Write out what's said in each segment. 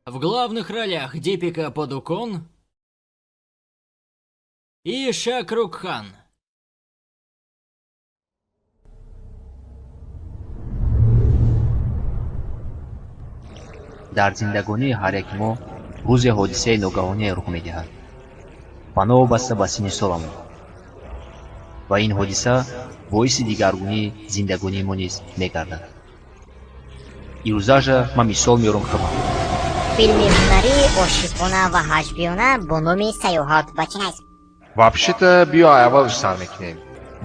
В главных ролях Дипика Падукон и Шахрукх Хан. Дар зиндагонии ҳар яки мо рӯзе ҳодисаи ногаҳоние рух медиҳад ва новобаста ба синни соламон, ва ин ҳодиса боиси дигаргунии зиндагонии мо низ мегардад. Ирӯзаша ман мисол меорам худам. Филми ҳунарии ошиқона ва ҳаҷвиёна бо номи «Саёҳат ба Чинайск». Вообще-то, биё, аввалш сар мекунем.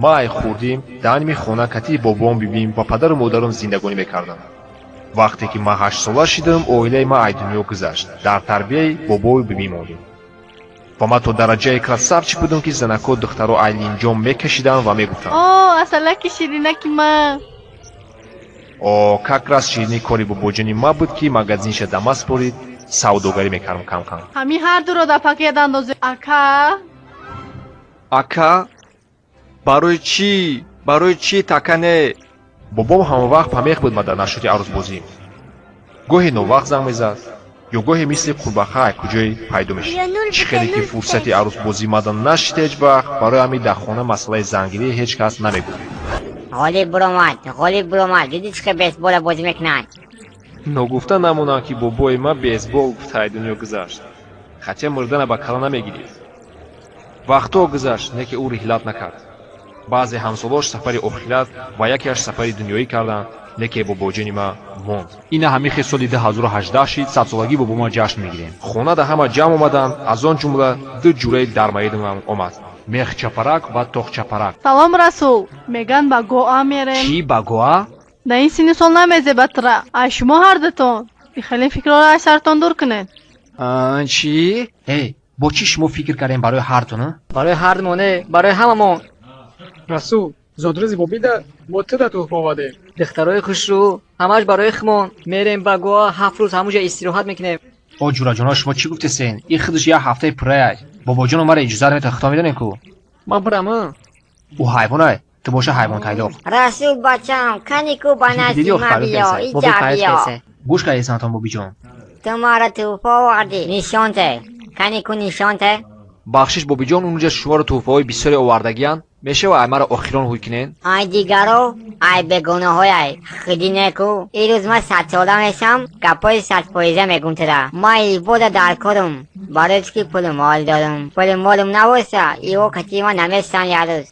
Ма ай хурдим дар ними хона кати бобом, бибим ва падару модарам зиндагонӣ мекардам. Вақте ки ман 8-сола шидам, оилаи ман ай дунё гузашт. Дар тарбияи бобою бибӣ мондем ва ман то дараҷаи красавчик будам, ки занако, духтаро ай линҷом мекашиданд ва мегуфтанд: О, асалаки ширинаки ман! О, как раз ширинӣ кори бобоҷони ман буд, ки магазинша да ма спорид, савдогарӣ мекардам кам-кам. Ҳамин ҳар дуро дар пакет андозе, ака. Ака, барои чӣ? Барои чӣ такане? Бобом ҳамавақт помех буд ма дар нашоти арӯзбозӣ. Гоҳе новақт занг мезад ё гоҳе мисли қурбақа ай куҷое пайдо мешуд. Чӣ хеле ки фурсати арӯзбозӣ мада нашид ҳеҷ вақт, барои ҳамин дар хона масъалаи зангирӣ ҳеҷ кас намегуфт. Ғолиб буромад, ғолиб буромад! Диди, чӣ хел бейсбола бозӣ мекунанд? Ногуфта намонам, ки бобои ман бейсбол гуфта ай дунё гузашт, хотя мурдана ба кала намегирифт. Вақтҳо гузашт, не ки ӯ риҳлат накард. Баъзе ҳамсолош сафари охират ва якеаш сафари дунёӣ карданд, леке бобоҷони ман монд. Ина ҳамихе соли 2018 шид, 100-солагии бобома ҷашн мегирем. Хонада ҳама ҷамъ омаданд, аз он ҷумла ду ҷураи дармаидамам омад: Мехчапарак ва тоқчапарак. Салом, Расул! Меган, ба Гоа мерем. Чӣ, ба Гоа? Дар ин синни сол намезебад тра. Ай шумо ҳардутон хеле фикрҳоро аз сартон дур кунед. Чӣ? Эй, бо чӣ шумо фикр кардем барои ҳартун? Барои ҳардумон не, барои ҳамамон. Расул, зодрӯзи бобида мо туда туҳфа овардем. Духтарои хушрӯ, ҳамаш барои хумон. Мерем ба Гоа, 7 рӯз ҳамуҷа истироҳат мекунем. О, ҷураҷонҳо, шумо чӣ гуфтесен? Ин худаш як ҳафтаи пуррая. Бобоҷоно мара иҷозат метавад, худо медонем ку. Ман бирам? Ӯ ҳайвонай, ту боша ҳайвонтайлоқ. Расул, бачам, кани ку, ба назди Дидӣ, ма охир, биё. кайса. Иҷа Боби фарёд биё. кайсе. Гӯш кардесантон, бобиҷон? Ту маро туҳфа овардӣ, нишон те. Кани ку, нишон те. Бахшиш, бобиҷон, унҷа шуморо туҳфаҳои бисёре овардагиянд. Мешава ай маро охирон ҳуй кунен? Ай дигаро, ай бегонаҳояй хиди неку. Ирӯз ман 100-сола мешам, гапҳои 100-фоиза мегум туда. Ман ибода дар корум, барои чӣ ки пулу мол дорум. Пулу молум набоша, иво кати ман наместам як рӯз.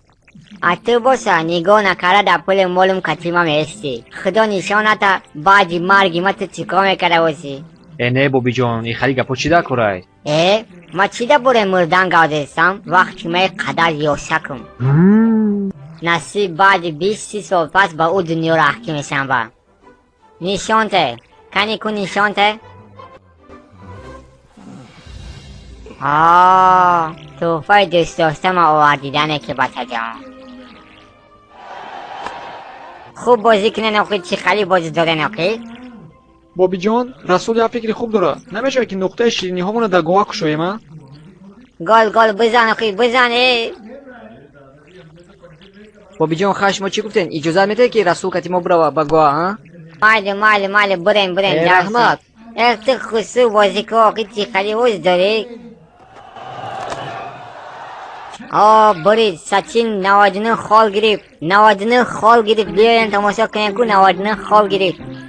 А ту боша, нигоҳ накарда дар пули молум кати ман меестӣ. Худо нишоната, баъди марги ман ту чӣ кор мекарда бошӣ? Э, не, бобиҷон, ин хали гапҳо чӣ дар корай? Э, ман чӣ дар бораи мурдан гавдестам, вақти ман қадар ёшакум? Насиб, баъди 20-30 сол пас ба ӯ дунё раҳкӣ мешам. Ба нишон те, кани ку, нишон те. А тӯҳфаи дӯстдоштама овардидане ки, бачаҷон, хуб бозӣ кунен охи, чӣ хали бозӣ дорен охи. Бобиҷон, Расул як фикри хуб дорад. Намешавад, ки нуқтаи шириниҳомонро дар Гоа кушоем, а? Гол, гол, бизан охи, бизан, э! Бобиҷон, хай, шумо чӣ гуфтен? Иҷозат метаҳед, ки Расул кати мо бирава ба Гоа, а? Майли, майли, майли, бурен, бурен. Э, раҳмат. Эх, ту хусу бозӣ ку охи, чӣ хали оз дорӣ. О, бурид! Сачин 99 хол гирифт, 99 хол гирифт! Биёем, тамошо кунем ку, 99 хол гирифт.